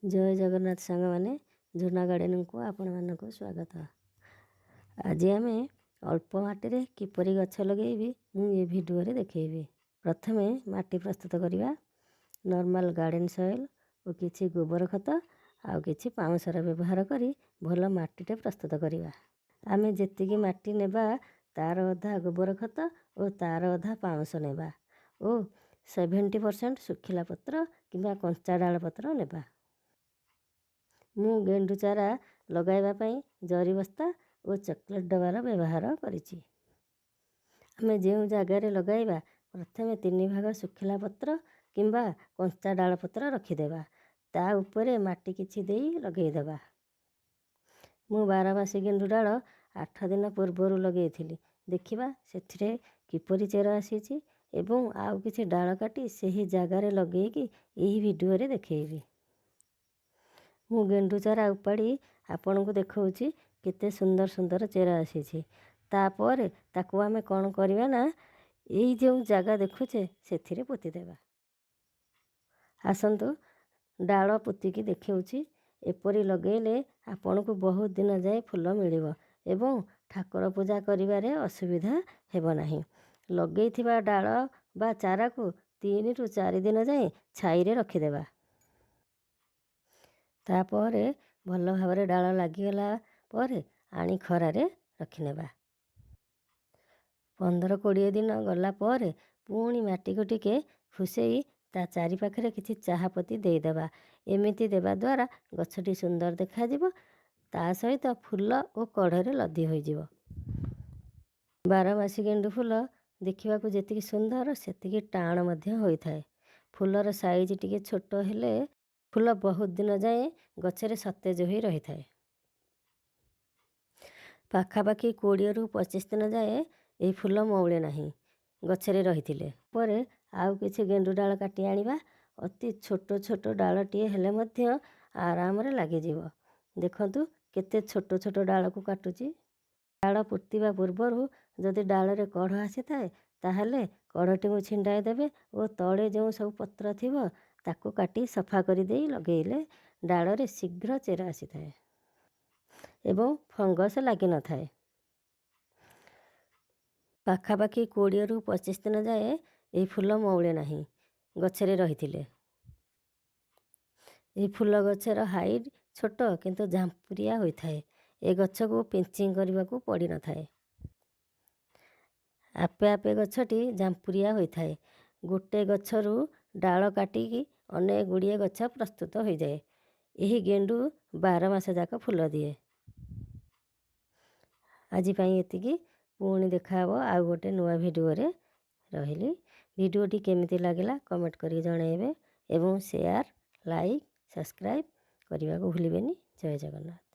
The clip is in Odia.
ଜୟ ଜଗନ୍ନାଥ ସାଙ୍ଗମାନେ, ଝୁନା ଗାର୍ଡ଼େନକୁ ଆପଣମାନଙ୍କୁ ସ୍ୱାଗତ। ଆଜି ଆମେ ଅଳ୍ପ ମାଟିରେ କିପରି ଗଛ ଲଗେଇବି, ମୁଁ ଏ ଭିଡ଼ିଓରେ ଦେଖେଇବି। ପ୍ରଥମେ ମାଟି ପ୍ରସ୍ତୁତ କରିବା। ନର୍ମାଲ ଗାର୍ଡ଼େନ୍ ସଏଲ୍ ଓ କିଛି ଗୋବର ଖତ ଆଉ କିଛି ପାଉଁଶର ବ୍ୟବହାର କରି ଭଲ ମାଟିଟେ ପ୍ରସ୍ତୁତ କରିବା। ଆମେ ଯେତିକି ମାଟି ନେବା, ତା'ର ଅଧା ଗୋବର ଖତ ଓ ତା'ର ଅଧା ପାଉଁଶ ନେବା ଓ 70% ଶୁଖିଲା ପତ୍ର କିମ୍ବା କଞ୍ଚା ଡାଳ ପତ୍ର ନେବା। ମୁଁ ଗେଣ୍ଡୁ ଚାରା ଲଗାଇବା ପାଇଁ ଜରି ବସ୍ତା ଓ ଚକୋଲେଟ୍ ଡବାର ବ୍ୟବହାର କରିଛି। ଆମେ ଯେଉଁ ଜାଗାରେ ଲଗାଇବା, ପ୍ରଥମେ ତିନି ଭାଗ ଶୁଖିଲା ପତ୍ର କିମ୍ବା କଞ୍ଚା ଡାଳ ପତ୍ର ରଖିଦେବା। ତା ଉପରେ ମାଟି କିଛି ଦେଇ ଲଗାଇଦେବା। ମୁଁ ବାରମାସୀ ଗେଣ୍ଡୁ ଡାଳ 8 ଦିନ ପୂର୍ବରୁ ଲଗାଇଥିଲି। ଦେଖିବା ସେଥିରେ କିପରି ଚେର ଆସିଛି ଏବଂ ଆଉ କିଛି ଡାଳ କାଟି ସେହି ଜାଗାରେ ଲଗେଇକି ଏହି ଭିଡ଼ିଓରେ ଦେଖେଇବି। ମୁଁ ଗେଣ୍ଡୁ ଚାରା ଉପାଡ଼ି ଆପଣଙ୍କୁ ଦେଖାଉଛି, କେତେ ସୁନ୍ଦର ସୁନ୍ଦର ଚେର ଆସିଛି। ତାପରେ ତାକୁ ଆମେ କ'ଣ କରିବା ନା, ଏଇ ଯେଉଁ ଜାଗା ଦେଖୁଛେ, ସେଥିରେ ପୋତିଦେବା। ଆସନ୍ତୁ, ଡାଳ ପୋତିକି ଦେଖାଉଛି। ଏପରି ଲଗେଇଲେ ଆପଣଙ୍କୁ ବହୁତ ଦିନ ଯାଏ ଫୁଲ ମିଳିବ ଏବଂ ଠାକୁର ପୂଜା କରିବାରେ ଅସୁବିଧା ହେବ ନାହିଁ। ଲଗେଇଥିବା ଡାଳ ବା ଚାରାକୁ 3ରୁ 4 ଦିନ ଯାଏଁ ଛାଇରେ ରଖିଦେବା। ତାପରେ ଭଲ ଭାବରେ ଡାଳ ଲାଗିଗଲା ପରେ ଆଣି ଖରାରେ ରଖିନେବା। 15-20 ଦିନ ଗଲା ପରେ ପୁଣି ମାଟିକୁ ଟିକେ ଖୁସେଇ ତା ଚାରିପାଖରେ କିଛି ଚାହାପତି ଦେଇଦେବା। ଏମିତି ଦେବା ଦ୍ୱାରା ଗଛଟି ସୁନ୍ଦର ଦେଖାଯିବ, ତା ସହିତ ଫୁଲ ଓ କଢ଼ରେ ଲଦି ହୋଇଯିବ। ବାରମାସୀ ଗେଣ୍ଡୁ ଫୁଲ ଦେଖିବାକୁ ଯେତିକି ସୁନ୍ଦର, ସେତିକି ଟାଣ ମଧ୍ୟ ହୋଇଥାଏ। ଫୁଲର ସାଇଜ୍ ଟିକେ ଛୋଟ ହେଲେ ଫୁଲ ବହୁତ ଦିନ ଯାଏଁ ଗଛରେ ସତେଜ ହୋଇ ରହିଥାଏ। ପାଖାପାଖି 20ରୁ 25 ଦିନ ଯାଏ ଏହି ଫୁଲ ମଉଳେ ନାହିଁ ଗଛରେ ରହିଥିଲେ। ପରେ ଆଉ କିଛି ଗେଣ୍ଡୁ ଡାଳ କାଟି ଆଣିବା। ଅତି ଛୋଟ ଛୋଟ ଡାଳଟିଏ ହେଲେ ମଧ୍ୟ ଆରାମରେ ଲାଗିଯିବ। ଦେଖନ୍ତୁ, କେତେ ଛୋଟ ଛୋଟ ଡାଳକୁ କାଟୁଛି। ଡାଳ ପୋତିବା ପୂର୍ବରୁ ଯଦି ଡାଳରେ କଢ଼ ଆସିଥାଏ, ତାହେଲେ କଢ଼ଟିକୁ ଛିଣ୍ଡାଇ ଦେବେ ଓ ତଳେ ଯେଉଁ ସବୁ ପତ୍ର ଥିବ, ତାକୁ କାଟି ସଫା କରିଦେଇ ଲଗେଇଲେ ଡାଳରେ ଶୀଘ୍ର ଚେର ଆସିଥାଏ ଏବଂ ଫଙ୍ଗସ୍ ଲାଗିନଥାଏ। ପାଖାପାଖି 20ରୁ 25 ଦିନ ଯାଏ ଏହି ଫୁଲ ମଉଳେ ନାହିଁ ଗଛରେ ରହିଥିଲେ। ଏହି ଫୁଲ ଗଛର ହାଇଟ୍ ଛୋଟ, କିନ୍ତୁ ଝାମ୍ପୁରିଆ ହୋଇଥାଏ। ଏ ଗଛକୁ ପିଞ୍ଚିଂ କରିବାକୁ ପଡ଼ିନଥାଏ। ଆପେ ଆପେ ଗଛଟି ଝାମ୍ପୁରିଆ ହୋଇଥାଏ। ଗୋଟେ ଗଛରୁ ଡାଳ କାଟିକି ଅନେକ ଗୁଡ଼ିଏ ଗଛ ପ୍ରସ୍ତୁତ ହୋଇଯାଏ। ଏହି ଗେଣ୍ଡୁ 12 ମାସ ଯାକ ଫୁଲ ଦିଏ। ଆଜି ପାଇଁ ଏତିକି। ପୁଣି ଦେଖାହେବ ଆଉ ଗୋଟେ ନୂଆ ଭିଡ଼ିଓରେ। ରହିଲି। ଭିଡ଼ିଓଟି କେମିତି ଲାଗିଲା, କମେଣ୍ଟ କରିକି ଜଣାଇବେ ଏବଂ ସେୟାର, ଲାଇକ୍, ସବସ୍କ୍ରାଇବ୍ କରିବାକୁ ଭୁଲିବେନି। ଜୟ ଜଗନ୍ନାଥ।